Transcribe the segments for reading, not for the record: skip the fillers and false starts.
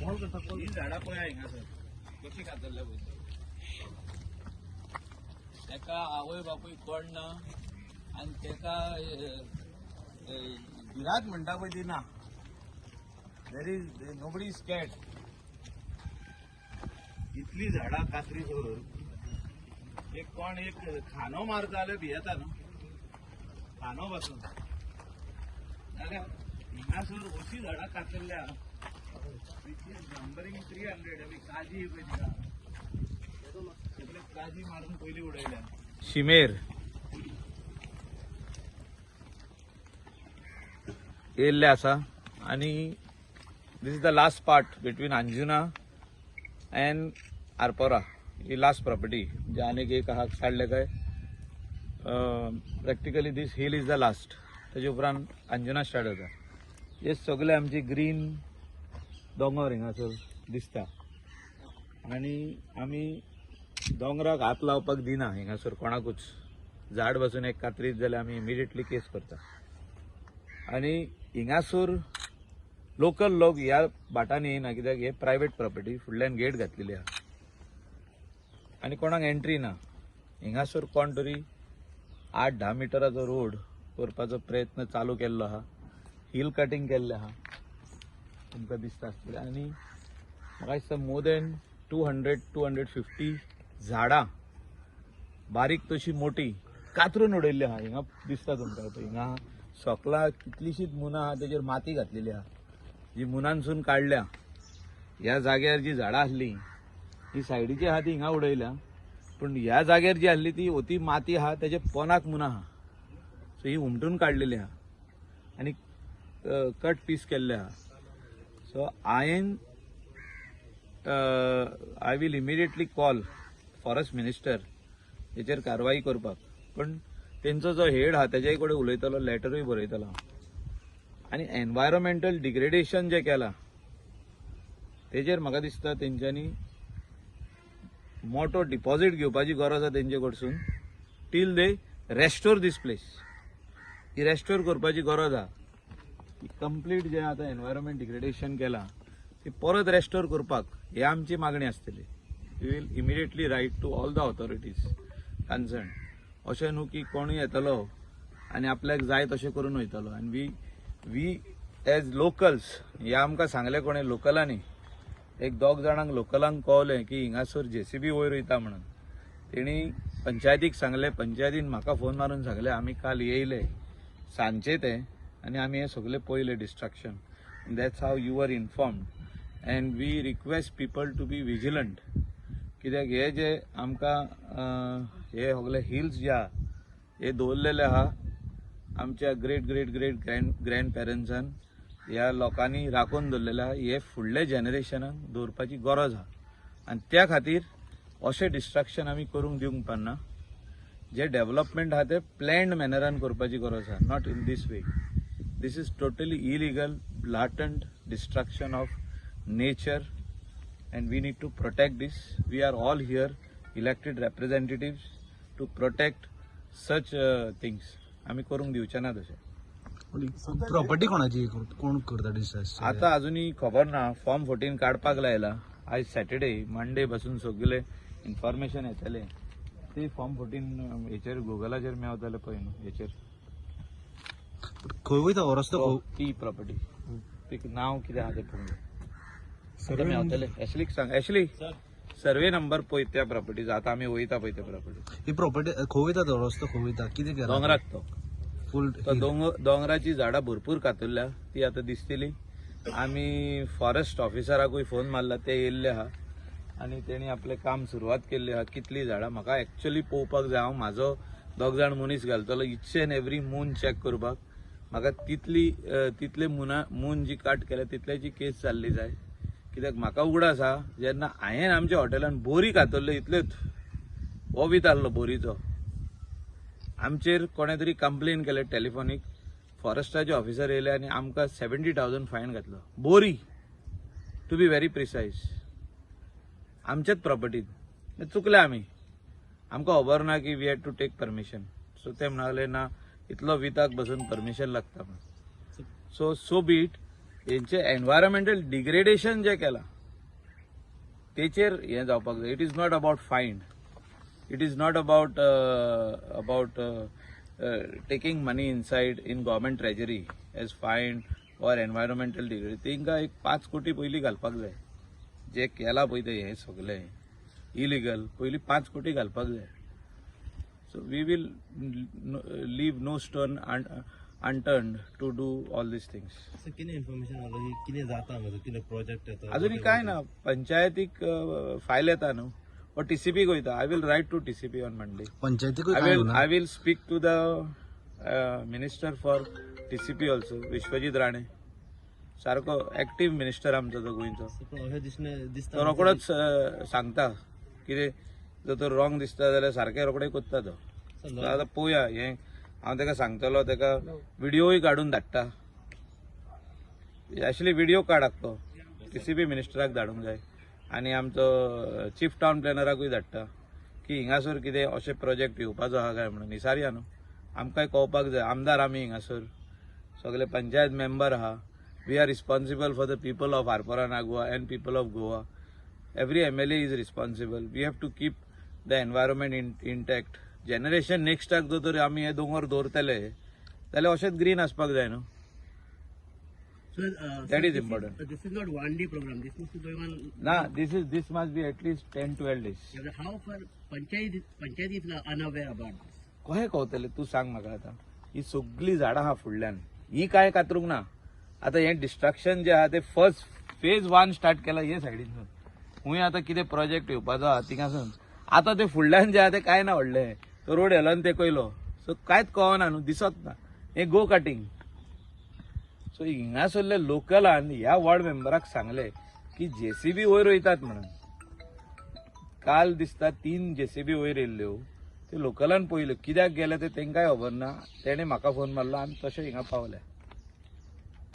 ही झाडां पळय हिंगासर कशी कातरल्या पळय. तेका आवय बापूय कोण ना आनी तेका भिरांत म्हणटा पळय ती ना. There is nobody scared. इतली झाडां कातरी सर एक कोण एक खांदो मारता जाल्यार भियेता न्हू, खांदो पासून. जाल्यार हिंगासर अशी झाडां कातरल्या which is numbering 300. आमी काजी पळय तिका सगळे काजी मारून पयलीं उडयल्या. शिमेर येयल्ले आसा आनी this is the last part between Anjuna and Arpora. He last property म्हणजे आनीक एक आहा काडले काय practically this hill is the last. तेजे उपरांत अंजुना स्टार्ट जाता. हे सगळे आमची ग्रीन दोंगर हिंगासर दिसता आनी आमी दोंगराक हात लावपाक दिना हिंगासर कोणाकूच. झाड बसून एक कातरीत जाल्यार आमी इमिडिएटली केस करता. आनी हिंगासर लोकल लोक ह्या भाटांनी येना कित्याक हे प्रायवेट प्रॉपर्टी, फुडल्यान गेट घातलेली आहा आनी कोणाक एंट्री ना. हिंगासर कोण तरी 8-10 मिटराचो रोड करपाचो प्रयत्न चालू केल्लो आहा. हिल कटिंग केल्लें आहा, तुमकां दिसता आसतलें. आनी म्हाका दिसता मोर देन 200 250 झाडां बारीक तशी मोठी कातरून उडयल्ली आहा. हिंगा दिसता तुमकां पळय, हिंगा सकला कितलीशीच मुनां आहा, तेजेर माती घातलेली आहा जी मुनांसून काडल्या. ह्या जाग्यार जी झाडां आसली ही सायडीची आहा ती हिंगा उडयल्या, पूण ह्या जाग्यार जी आसली ती ओती माती आहा, तेजे पोनाक मुनां आहा. सो ही हुमटून काडलेली आहा आनी कट पीस केल्ले आहा. सो हांवें I will immediately call forest minister हेचेर कारवाई करपाक. पण तेंचो जो हेड आहा तेज्याय कडेन उलयतलो, लेटरूय बरयतलो. आनी एनवायरोमेंटल डिग्रेडेशन जें केलां तेजेर म्हाका दिसता तेंच्यांनी मोटो डिपॉझीट घेवपाची गरज आहा तेंचे कडसून till they restore this place. ही रेस्टोर करपाची गरज आहा. कंप्लीट जें आतां एनवायरोमेंट डिग्रेडेशन केलां ती परत रेस्टोर करपाक हे आमची मागणी आसतली. We will immediately write to all the authorities concern. अशें न्हू की कोणूय येतलो आनी आपल्याक जाय तशें करून वयतलो. आनी we as locals, हे आमकां सांगलें कोणें लोकलांनी, एक दोग जाणांक लोकलांक कळलें की हिंगासर जेसीबी वयर वयता म्हणून. तेणी पंचायतीक सांगलें, पंचायतीन म्हाका फोन मारून सांगलें आमी काल येयले सांजचे ते आनी आमी हें सगळें पळयलें destruction. That's how you are informed and we request people to be vigilant. कित्याक हे जे आमकां हे सगळे हिल्स जे आहा हे दवरलेले आहा आमच्या great great great grand grand पेरंट्सान, ह्या लोकांनी राखून दवरलेले आहा. हे फुडल्या जनरेशनाक दवरपाची गरज आहा आनी त्या खातीर अशें डिस्ट्रक्शन आमी करूंक दिवंक पारना. जे डेव्हलपमेंट आहा ते प्लॅन्ड मॅनरान करपाची गरज आहा, not in this way. This is totally illegal, blatant destruction of nature and we need to protect this. We are all here elected representatives to protect such things. आमी करूंक दिवचे ना तशें. प्रॉपर्टी कोणाची, कोण करता डिसायड? आता अजूनही खबर ना. फॉर्म 14 काडपाक लायला. आयज सॅटर्डे, मंडे पासून सगळे इन्फॉर्मेशन येतले. ते फॉर्म 14 हेचेर गुगलाचेर मेवतले पळय न्हू हेचेर. खंय वयता हो रस्तो? ती प्रॉपर्टी ते नाव कितें आहा तें पळोवंक जाय. मेवतले. एशलीक सांग, एशली सर्वे नंबर पळय त्या प्रॉपर्टीचो. आतां आमी वयता पळय त्या प्रॉपर्टी. ही प्रॉपर्टी खंय वयता, तो रस्तो खंय वयता, कितें केलां? दोंगराक तो फूल तो दोंगराची झाडां भरपूर कातरल्या, ती आतां दिसतली. आमी फॉरेस्ट ऑफिसराकूय फोन मारला, ते येयल्ले आहा आनी तेणी आपलें काम सुरवात केल्ली आहा. कितली झाडां म्हाका एक्चुअली पळोवपाक जाय. हांव म्हाजो दोग जाण मनीस घालतलो each and every moon check करपाक. म्हाका तितली तितले मुना मून जी काट केल्या तितल्याची केस जाल्ली जाय. कित्याक म्हाका उगडास आहा जेन्ना हांवें आमच्या हॉटेलान बोरी कातरल्यो, इतल्योच हो वीत आहलो बोरीचो, आमचेर कोणें तरी कंप्लेन केलें टेलिफोनीक. फॉरेस्टाचे ऑफिसर येयले आनी आमकां 70,000 फायन घातलो. बोरी टू बी व्हेरी प्रिसायज, आमच्याच प्रॉपर्टीत चुकले आमी. आमकां खबर ना की we had to take permission. So ते म्हणले ना इतलो विताक बसून परमिशन लागता म्हणून. So so be it. हेंचे एनवायरमेंटल डिग्रेडेशन जें केलां तेचेर हें जावपाक जाय. It is not about fine, it is not about taking money inside in government treasury as fine or environmental degrade. तेंकां एक 5 कोटी पयलीं घालपाक जाय. जे केलां पळय तें हें सगलें इलिगल, पयलीं 5 कोटी घालपाक जाय. So we will leave no stone unturned to do all these things. Sir, कितें इन्फॉर्मेशन आसलो की कितें जाता हांगा, कितें प्रोजेक्ट येता? अजूनही काय ना, पंचायतीक फायल येता न्हू वो टीसीपीक वयता. I will write to TCP on Monday. पंचायतीकूय I काय will ना. I will speak to the minister for TCP also, Vishwajit Rane. सारको एक्टीव मिनिस्टर आमचो तो गोंयचो. पूण अशें दिसणें दिसता. तो रोकडोच सांगता कितें जर तर रॉंग दिसता जाल्यार सारकें रोखडें कोत्ता तो. So आतां पळोवया हें. हांव ताका सांगतलो, ताका व्हिडिओय काडून धाडटा. एक्चुअली व्हिडिओ काड तो टीसीपी मिनिस्टराक धाडूंक जाय आनी आमचो चीफ टावन प्लॅनराकूय धाडटा की हिंगासर कितें अशें प्रोजेक्ट येवपाचो आहा काय म्हणून. निसारया न्हू, आमकांय कळपाक जाय. आमदार आमी हिंगासर सगळे पंचायत मेंबर आहा. We are responsible for the people of Arpora Nagua and people of Goa. Every MLA is responsible. We have to keep the environment intact. Generation नेक्स्टाक जर तर आमी हे दोंगर दवरतले जाल्यार अशेंच ग्रीन आसपाक जाय न्हू. So, That sir, is this important. This is not one day program. This must be going on. ना, this must be at least 10-12 days. How far Panchayat is unaware about this? कशें कळतलें तूं सांग म्हाका. आतां ही सगळीं झाडां आहा फुडल्यान, ही कांय कातरूंक ना. आतां हें डिस्ट्रक्शन जें आहा तें फर्स्ट फेज वन स्टार्ट केलां हे सायडीनसून. खूंय आतां कितें प्रोजेक्ट येवपाचो आहा थिंगासून आतां तें फुडल्यान जें आहा तें कांय ना व्हडलें. तो रोड हेलोन तेकयलो, सो कांयच कळना न्हू, दिसत ना. हें गो कार्टिंग. सो हिंगासरले लोकलान ह्या वॉर्ड मेंबराक सांगलें की जेसीबी वयर वयतात म्हणून. काल दिसता तीन जेसीबी वयर येयल्ल्यो, ते लोकलान पळयल्यो. कित्याक गेले ते तेंकांय खबर ना. तेणे म्हाका फोन मारलो, आमी तशें हिंगा पावले.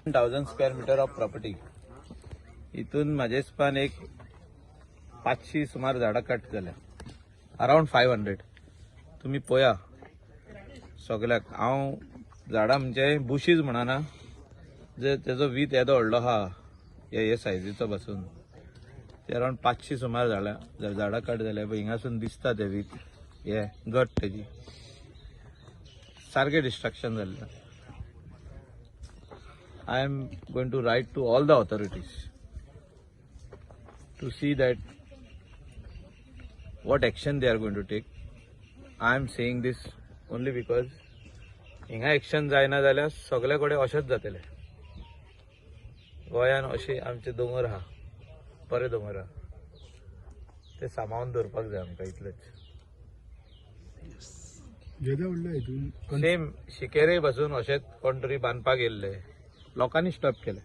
1000 square meter of property, हितून म्हाजे हिसपान एक 500 सुमार झाडां कट जाल्या, अरावंड 500. तुमी पळया सगल्याक. हांव झाडां म्हणजे बुशीज म्हणना, जे तेजो वीत येदो व्हडलो आहा, हे हे सायजीचो पासून ते अरावंड 500 सुमार झाडां कट जाल्या. पळय हिंगासून दिसता ते वीत, हे गट तेजी सारकें डिस्ट्रक्शन जाल्लें. I am going to write to all the authorities to see that what action they are going to take. I am saying this only because हिंगा एक्शन जायना जाल्यार सगळे कडेन अशेंच जातलें. गोंयान अशे आमचे दोंगर आहा, बरे दोंगर आहा, ते सांबाळून दवरपाक जाय आमकां, इतलेच. जेदे व्हडले हितून. सेम शिकेरे पासून अशेंच कोण तरी बांदपाक येयल्ले, लोकांनी स्टॉप केले.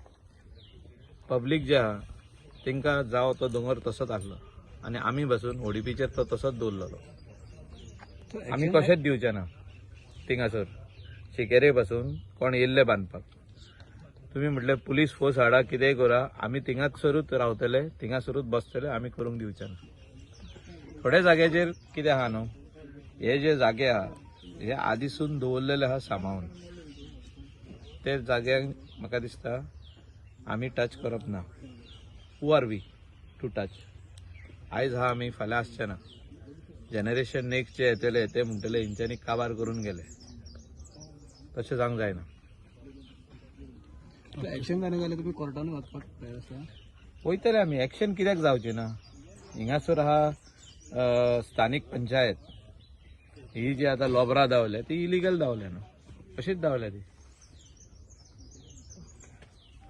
पब्लीक जे आहा तेंकां जावो तो दोंगर तसोच आसलो आनी आमी बसून ओडीपीचेर तो तसोच दवरलेलो. आमी कशेंच दिवचे ना. थिंगासर शिकेरे पासून कोण येयल्ले बांदपाक, तुमी म्हटलें पुलीस फोर्स हाडा, कितेंय करा, आमी थिंगासरूच रावतले, थिंगासरूच बसतले, आमी करूंक दिवचे ना. थोड्या जाग्याचेर कितें आहा न्हू, हे जे जागे आहा हे आदीसून दवरलेले आहा सांबाळून. ते जाग्यांक म्हाका दिसता आमी टच करप ना. Who are we to touch? आयज आहा आमी, फाल्यां आसचे ना. जनरेशन नेक्स्ट जे येतले ते म्हणटले हेंच्यांनी काबार करून गेले. तशें जावंक जायना. एक्शन जायना जाल्यार तुमी कोर्टान वचपाक तयार आसा? वयतले आमी. एक्शन कित्याक जावची ना? हिंगासर आहा स्थानीक पंचायत. ही जी आतां लोबरा दावल्या ती इलिगल दावल्या न्हू, अशीच दावल्या ती.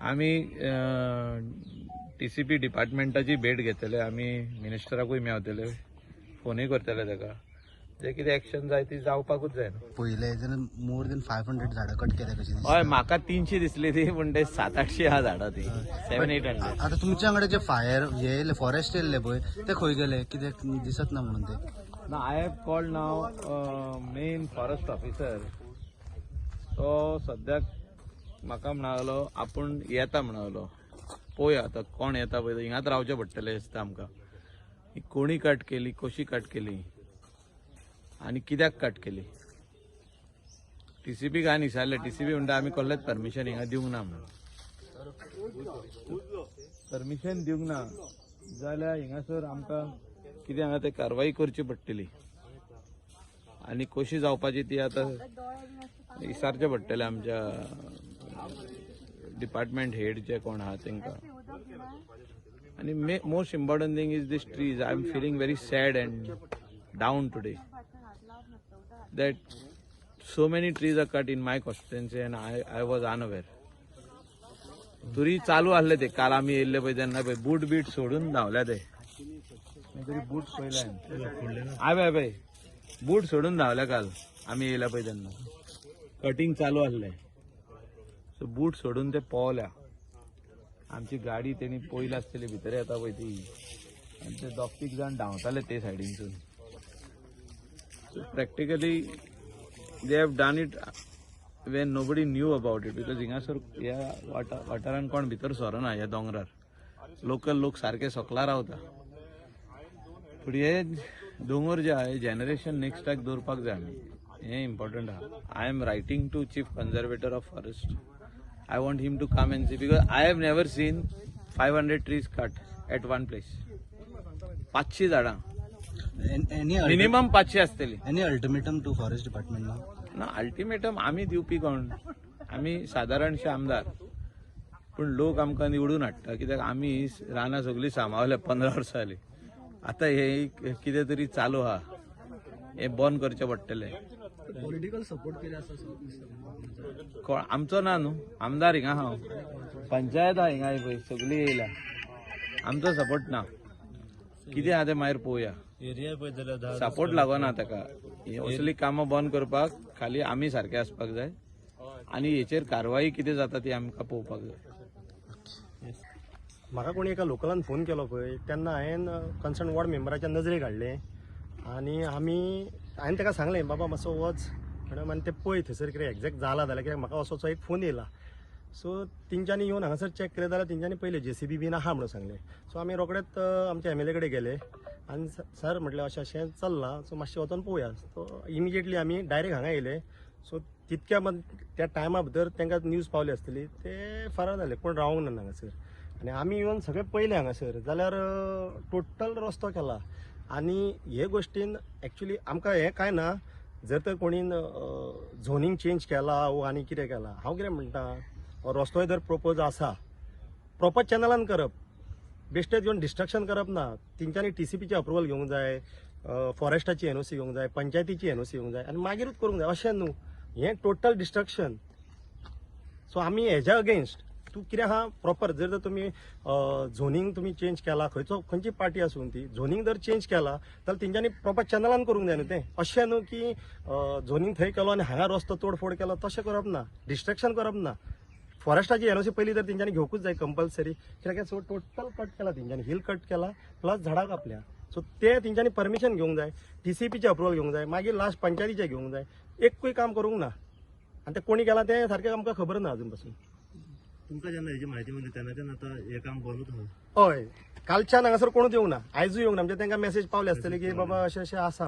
आमी टीसीपी डिपार्टमेंटाची भेट घेतले, आमी मिनिस्टराकूय मेवतले, फोनूय करतले ताका. जे कितें एक्शन जाय ती जावपाकूच जाय न्हू. पयले जाल्यार मोर देन 500 झाडां कट केल्या कशी दिसता. हय, म्हाका 300 दिसली ती, पूण ते 700-800 आहा झाडां ती, 700-800. आता तुमच्या वांगडा जे फायर हे येयले, फॉरेस्ट येयल्ले पळय, ते खंय गेले? कित्याक दिसत ना म्हणून ते? ना, I have called now main forest officer. तो सद्याक म्हाका म्हणालो आपूण येता म्हणालो. पळोवया आतां कोण येता पळय. हिंगाच रावचें पडटलें दिसता आमकां. ही कोणी कट केली, कशी कट केली आनी कित्याक कट केली? टीसीपी काय विचारलें, टीसीपी म्हणटा आमी कसलेंच परमिशन हिंगा दिवंक ना म्हणून. परमिशन दिवंक ना जाल्यार हिंगासर आमकां कितें आहा तें कारवाई करची पडटली आनी कशी जावपाची ती आतां विचारचें पडटलें आमच्या डिपार्टमेंट हेड जे कोण आहा तांकां. आनी may most important thing is this trees. I am feeling very sad and down today that so many trees are cut in my constituency and I was unaware. तुरी चालू आहले ते काल आमी येयल्ले पळय तेन्ना पळय बूट बीट सोडून धांवल्या ते. तरी बूट पयले हांवें. हय पळय, बूट सोडून धांवल्या काल आमी येयल्या पळय तेन्ना. कटींग चालू आहले, सो बूट सोडून ते पोवल्या. आमची गाडी तेणी पयली आसतली भितर येता पळय ती, आनी ते दोग तीग जाण धांवताले ते सायडीनसून. So practically they have done it when nobody knew about it, because हिंगासर ह्या वाठारान कोण भितर सरना. ह्या दोंगरार लोकल लोक सारके सकला रावता, पूण हे दोंगर जे आहा हे जनरेशन नेक्स्टाक दवरपाक जाय आमी. हें इम्पॉर्टंट आहा. I am writing to Chief Conservator of Forest. I want him to come and see, because I have never seen 500 trees cut at one place. 500 झाडां. एनी मिनिमम 500 आसतली. Any ultimatum to forest department ना? ना, ultimatum आमी दिवपी कोण? आमी सादारणशे आमदार, पूण लोक आमकां निवडून हाडटा कित्याक आमी रानां सगळीं सांबाळल्या 15 वर्सां जालीं. आतां हे कितें तरी चालू आहा, हें बंद करचें पडटलें. पॉलिटिकल सपोर्ट कितें आसा असो दिसता? कोण आमचो ना न्हू आमदार हिंगा हांव, पंचायत आहा हिंगा पळय सगळी येयल्या. आमचो सपोर्ट ना. कितें आहा तें मागीर पळोवया. एरिया पळयत जाल्यार 10 सपोर्ट लागना ताका. ही असली कामां बंद करपाक खाली आमी सारके आसपाक जाय आनी हेचेर कारवाई कितें जाता ती आमकां पळोवपाक जाय. म्हाका कोणी एका लोकलान फोन केलो पळय तेन्ना हांवें कन्सर्न वॉर्ड मेंबराच्या नजरेक हाडलें आनी हांवें ताका सांगलें, बाबा मातसो वच मॅडम आनी ते पळय थंयसर कितें एग्जॅक्ट जाला जाल्यार, कित्याक म्हाका असोचो एक फोन येयला. सो तेंच्यांनी येवन हांगासर चॅक केलें जाल्यार तेंच्यांनी पयलें जेसीबी बीन आहा म्हणून सांगलें. सो आमी रोखडेच आमच्या एमएलए कडेन गेले आनी सर म्हटलें, अशें अशें चल्लां, सो मातशें वचोन पळोवया. सो इमिजिएटली आमी डायरेक्ट हांगा येयले. सो तितक्या त्या टायमा भितर तांकां न्यूज पावली आसतली, ते फरार जाले, कोण रावंक ना हांगासर. आनी आमी येवन सगळें पळयलें हांगासर जाल्यार टोटल रस्तो केला. आनी हे गोश्टीन एक्चुली आमकां हें कांय ना, जर तर कोणीन झोनींग चेंज केला वो आनी कितें केलां. हांव कितें म्हणटा, हो रस्तोय जर प्रपोज आसा, प्रॉपर चॅनलान करप, बेश्टेच येवन डिस्ट्रक्शन करप ना. तेंच्यांनी टीसीपीचें अप्रुवल घेवंक जाय, फॉरेस्टाची एनओसी घेवंक जाय, पंचायतीची एनओसी घेवंक जाय आनी मागीरूच करूंक जाय. अशें न्हू, हें टोटल डिस्ट्रक्शन. सो आमी हेज्या अगेन्स्ट. तूं कितें आहा प्रॉपर जर तर तुमी झोनींग तुमी चेंज केला, खंयचो खंयची पार्टी आसूं ती, झोनींग जर चेंज केला जाल्यार तेंच्यांनी प्रॉपर चॅनलान करूंक जाय न्हू तें. अशें न्हू की झोनींग थंय केलो आनी हांगा रस्तो तोडफोड केलो, तशें करप ना, डिस्ट्रक्शन करप ना. फॉरेस्टाची एनओसी पयलीं तर तेंच्यांनी घेवकूच जाय कंपल्सरी, कित्याक सो टोटल कट केला तेंच्यांनी, हिल कट केला प्लस झाडां कापल्या. सो ते तेंच्यांनी परमिशन घेवंक जाय, टीसीपीचें अप्रुवल घेवंक जाय, मागीर लास्ट पंचायतीचें घेवंक जाय. एकूय काम करूंक ना आनी तें कोणी केलां तें सारकें आमकां खबर ना अजून पासून. तुमकां जेन्ना हेजी म्हायती मेळ्ळी तेन्नाच्यान आतां हें काम बंदूच आहा? हय, कालच्यान हांगासर कोणूच येवंक ना, आयजूय येवंक ना. म्हणजे तांकां मेसेज पावली आसतली की बाबा अशें अशें आसा.